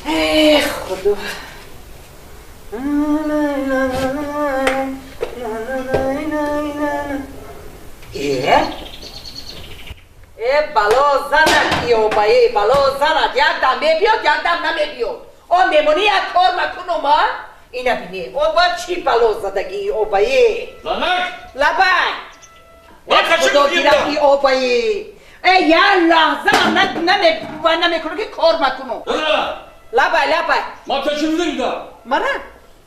Эх, Худо. Э, бало занат иобае, бало занат. Як дам мебиёд, як дам намебиёд. О мемонӣ як кор макунум, а? Ина бинӣ, о ба чӣ бало задагӣ иобае? Занак! Лабай! Худо гирад иобае. Э, як лаҳза намекунам ки кор макунум. Лабай, лабай. Ма то чӣ гуфтем да? Мана?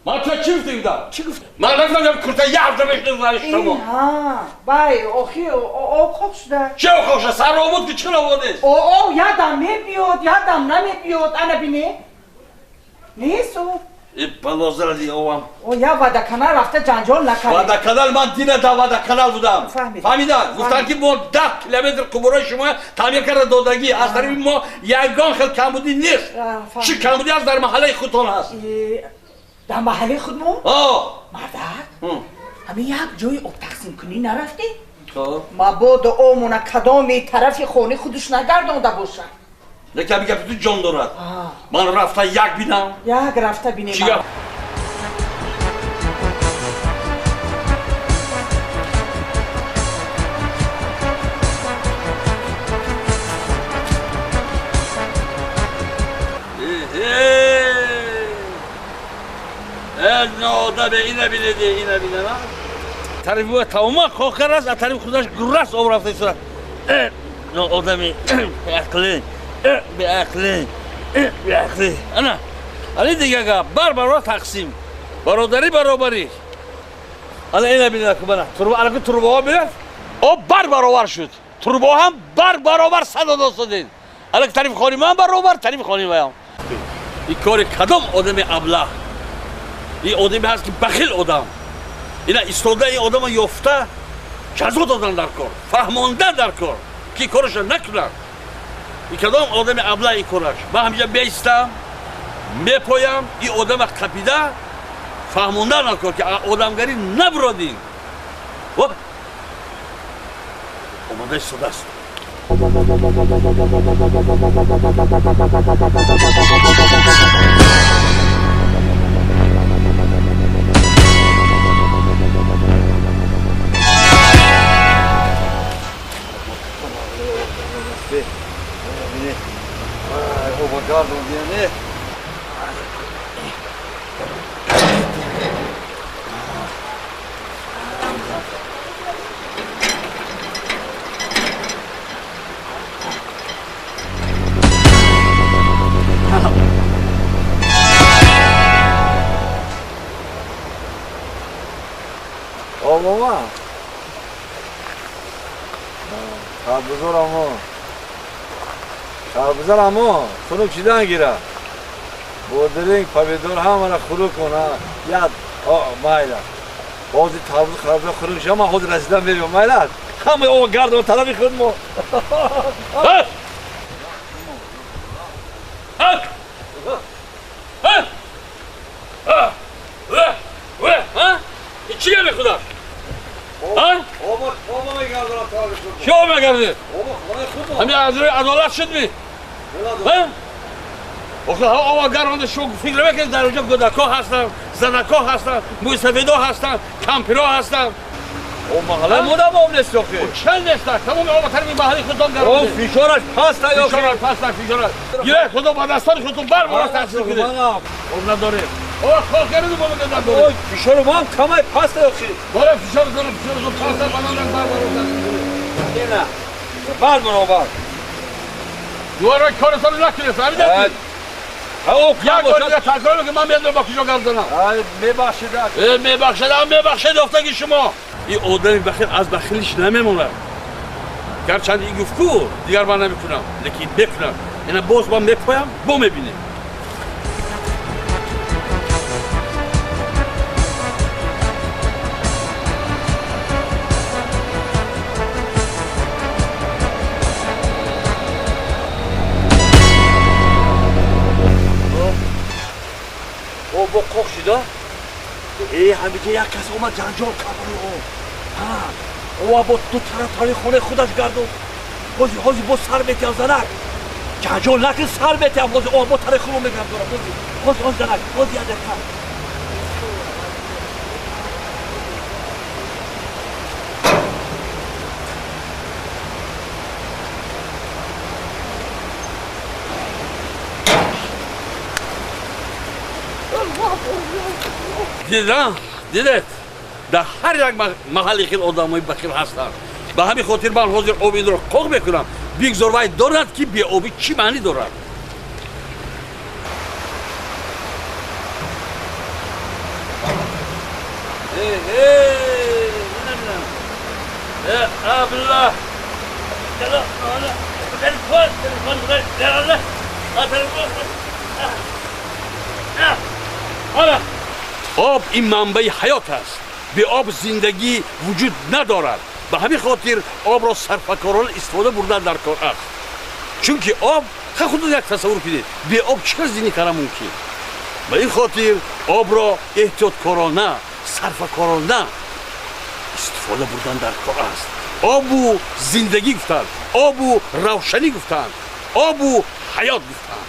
Ма то чӣ гуфтем да? Чӣ гуфт? Ман рафтам курта як ҳафта мешназариш шумо. Ҳа, бай, охи об хок шуда. Чӣ об хок шуда? Сар обуд ки чӣ обод нест? О, о, як дам мебиёд, як дам намебиёд. Ана бине. Нест об. Бало заради овам. О, я водоканал рафта ҷанҷол накард. Водоканал ман дина да водоканал будам. Фаҳмида? Гуфтанд ки мо 10 километр қубурҳои шумо таъмир карда додагӣ. Аз тарафи мо ягон хел камбудӣ нест. Чӣ камбудӣ аст дар маҳаллаи худтон ҳаст? Дар маҳаллаи худмо? О. Мардак, ҳамин як ҷои об тақсимкунӣ нарафтӣ? Мабодо омона кадоми тарафи хонаи худаш нагардонда бошад. Лекин ҳамин гапи ту ҷон дорад. Ман рафта як бинам. Як рафта бинем. Чӣ гап? Одаме ина бинади, ина бинана. Тарафи ӯ тамоман хокар аст, аз тарафи худаш гуррас об рафта истодааст. Одами беақлӣ, беақлӣ, беақлӣ. Ана, али дига гап, бар баробар тақсим. Бародарӣ баробарӣ. Ана ина бинад ки бана, турба, ана ки турбаҳо бинад, об бар баробар шуд. Турбаҳо ҳам бар баробар садо дод. Ана ки тарафи хонаи ман баробар, тарафи хонаи ваям. Ин кори кадом одами аблаҳ? Ин одаме ҳаст ки бахил одам. Ина истода ин одама ёфта ҷазо додан дар кор, фаҳмондан дар кор ки корашро накунад. Ин кадом одами аблаҳ ин кораш? Ман ҳаминҷа меистам, мепоям, ин одама қапида фаҳмондан дар кор ки одамгарӣ набуродин. Оп, омода истодааст. Мама, харбузор харбузор амо, хунук шидан гира. Бодиринг, помидор ҳамара хунук кун, яд, майла. Ҳозир тарбуз харбузор хунук шуда, ман ҳозир расидан мебиём, майла. Ҳамаи об гардон тарафи худ мо. Чӣ гапи худаш? Чӣ об мегардид? Ҳамин аз рӯи адолат шуд ми? Охир ҳаво об гаронда шумо фикр мекунед дар онҷо гӯдакҳо ҳастанд, занакҳо ҳастанд, мӯйсафедҳо ҳастанд, кампирҳо ҳастанд. Маҳалла модам об нест охир. Чанд нест? Тамоми об тарафи маҳалли худтон гаронда. Фишораш паст охир. Фишораш паст, фишораш. Гиред худо ба дастони худтон бар бора тақсим кунед. Об надорем. О, хокари мо мегӯяд дорем. Фишори мо ҳам камай паст охир. Бора фишор дорем, фишори паст бананам бар бора тақсим кунед. Ина. Бар баробар. Дувора коритонро накунед, фаҳмидед? Як бор дига такрор мекунам, ман медонам ба куҷо гап занам. Мебахшед. Мебахшед, мебахшед ёфтаги шумо. Ин одами бахил аз бахилиш намемонад. Гарчанд ин гуфт ку, дигар ман намекунам, лекин мекунам. Ина боз ман мепоям, бо мебинем. Бо қоқ шуда? Э, ҳамиҷа як кас омад ҷанҷол кард барои об. Ҳа, ова бо ду тараф тарафи хонаи худаш гардонд. Ҳозир ҳозир боз сар метиҳад занак. ҷанҷол накун, сар метиҳам. Ҳозир обо тари хурӯ мекунам туро. Ҳозир, ҳозир, ҳозир, занак, ҳозир як дақиқа. Дидам, дидед, дар ҳар як маҳалли хел одамои бахил ҳастанд. Ба ҳамин хотир ман ҳозир оби инро қоқ мекунам. Бигзор вай дорад, ки беобӣ чӣ маънӣ дорад. Абла, телефон, телефон, телефон. Об ин манбаи ҳаёт аст. Беоб зиндагӣ вуҷуд надорад. Ба ҳамин хотир обро сарфакорона истифода бурдан дар кор аст. Чунки об, худро як тасаввур кунед, беоб чӣ қадр зиндагӣ кардан мумкин? Ба ин хотир обро эҳтиёткорона, сарфакорона истифода бурдан дар кор аст. Обу зиндагӣ гуфтанд, обу равшанӣ гуфтанд, обу ҳаёт гуфтанд.